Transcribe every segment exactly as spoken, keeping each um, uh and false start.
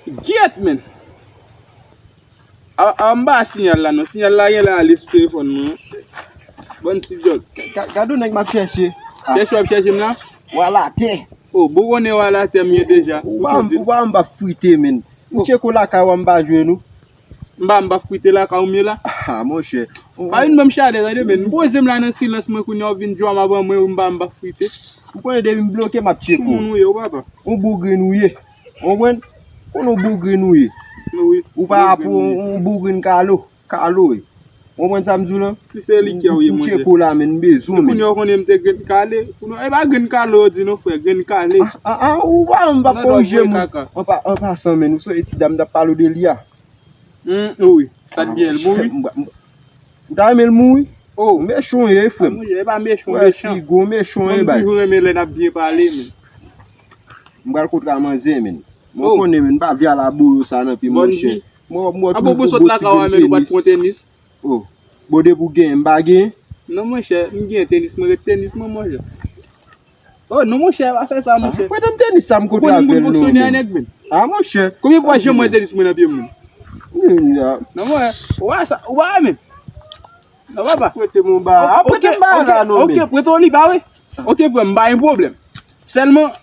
Gyèt, men. A, a, m pa sinyal la, non. Sinyal la genlè ale sou telefòn mwen. Bann ti djòl. Ka, ka, gade yon nèg m ap chèche. Chèche w ap chèche m la? Wè latè. Oh, bon konnen wè latè m ye deja. Ou pa, ou pa m pa frite, men. M tcheke w lakay ou a, m pa jwenn ou. M pa, m pa frite lakay ou m ye la? Ah, monchè. Pa vin ban m chalè, tande, men. M poze m la nan silans mwen, kounye a w vin djòm avan mwen, ou m pa, m pa frite. Ou konnen depi m bloke, m ap tcheke w. Sou moun ou ye, ou papa. Yon bougrin ou ye. Ou konprann? Konn yon bougrin ou ye. Wi. Ou pa pou yon bougrin kalo. Kalo, wi. Ou konprann sa m di w lan? Ki se likè ou ye, monchè. M tcheke w la, men, m bezwen w, men. Kounye a w konnen m te grenn kale. Kounye a, e pa grenn kale yo di non, frè, grenn kale. Ah, ah, ah, ou pa, m pa korije moun. An pa, an pasan, men, ou sonje ti dam m t ap pale w de li a? Hmm, wi. Sa t byen, l bon, wi. Ou ta renmen l mouri? Oh. Ou mechan w ye, frè m. Ah, monchè, e pa mechan, mechan. Figo mechan w ye, bay. Mwen, m toujou renmen lè n ap byen pale, men. M pral kontra manzè, men. Mwen konnen, men, m pa vle al a boyo sa nan pye, monchè. Mwen, mwen, a bobo sot lakay ou a, men, ou pa t pran tenis. Oh. Bon, depi w genyen, m pa genyen? Non, monchè, m gen tenis, mwen ret tenis mwen, monchè. Oh, non, monchè, pa fè sa, monchè. Prete m tenis sa m kontre avè l, non, men. Ah, monchè. Konbyen fwa jan mwen tenis mwen nan pye moun? Non, mwen, ou pa sa, ou pa men. Non, papa. Prete m yon ba. Ah, prete m ba la, non, men. Ok, prete w li ba, wi. Ok, frè m, pa gen pwoblèm. Sèlman,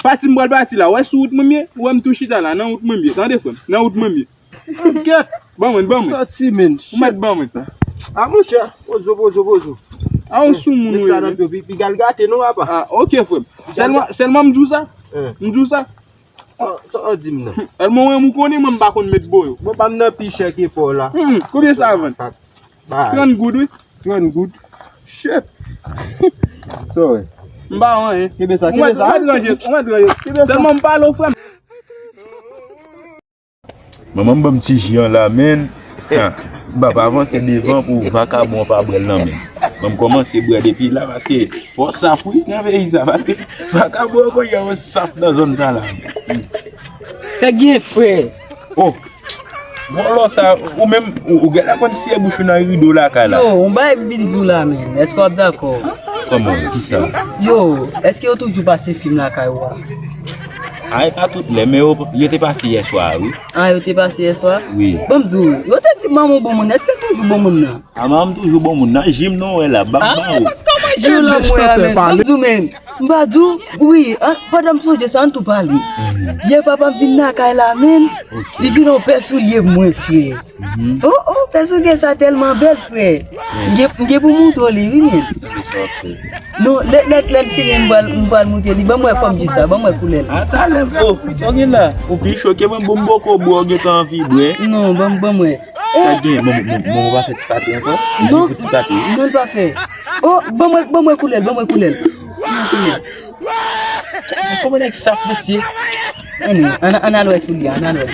pati m pral pati la, ou wè sou wout mwen m ye, ou wè m tou chita la, nan wout mwen m ye, tande, frè m, nan wout mwen m ye. Gèt! Ban mwen, ban mwen. Sòti, men. Ou mèt ban mwen. Ah, monchè, pozo, pozo, pozo. A, yon soumoun ou ye, men. Met sa nan pye w, pi, piga l gate, non, papa. Ah, ok, frè m. Sèlman, sèlman m di w sa. M di w sa. Sa, sa w di m nan? Sèlman, mwen, ou konnen, mwen, m pa konn met boyo. Bon, pa m nan pi chè ke pa w la. Hmm, konbyen sa vann? Trant goud, wi. Trant goud. Shit. Sa w wè? M pa wè anyen. Kenbe sa, kenbe sa. Ou mèt ranje, ou mèt ranje. Kenbe sa. Sèlman m pale w, frè m. Manman m ban m ti ji an la, men. Ha, m p ap avanse devan pou vakabon an pa bwè l nan men m. Ban m kòmanse bwè depi la, paske fò saf, wi, nan peyi sa, paske vakabon an konn gen yon saf nan zòn sa la. Sa gen, frè? Oh, vòlò sa, ou menm, ou, ou genlè konn siye bouch ou nan rido lakay la. Yo, yon bagay m vin di w la, men. Èske w ap dakò? Kòman? Kisa? Yo, èske yo toujou pase fim lakay ou a? A, e pa tout lè, men yo, yo te pase yèswa, wi. A, yo te pase yèswa? Wi. Ban m di w, yo te di manman w bon moun, èske l toujou bon moun nan? A, manman m toujou bon moun nan, ji m non wè la, ba m ba ou. A, kòman ji w la m wè a, men? Ban m di w, men. M pa di w, wi, an, pandan m sonje sa, ann tou pale. Yè papa m vin lakay la, men. Li vin yon pè soulye mwen, frè. Oh, oh, pè soulye sa tèlman bèl, frè. M gen, m gen pou m montre w li, wi, men. Non, lè, lè, lè l fini, m pral, m pral montre li. Ban m wè fòm ji sa, ban m wè koulè l. A, talè, oh, sa w gen la? Ou pi choke mwen, bon, m poko bwè, w gentan anvi bwè. Non, ban m, ban m wè. Sa gen, bon, bon, bon, ou pa fè ti pate ankò? Non, non, l pa fè. Oh, ban m wè, ban m wè koulè l, ban m wè koulè l. Ban m wè koulè l. Kòman nèg saf, mesye? Ann, ann, ann al wè sou li, ann al wè.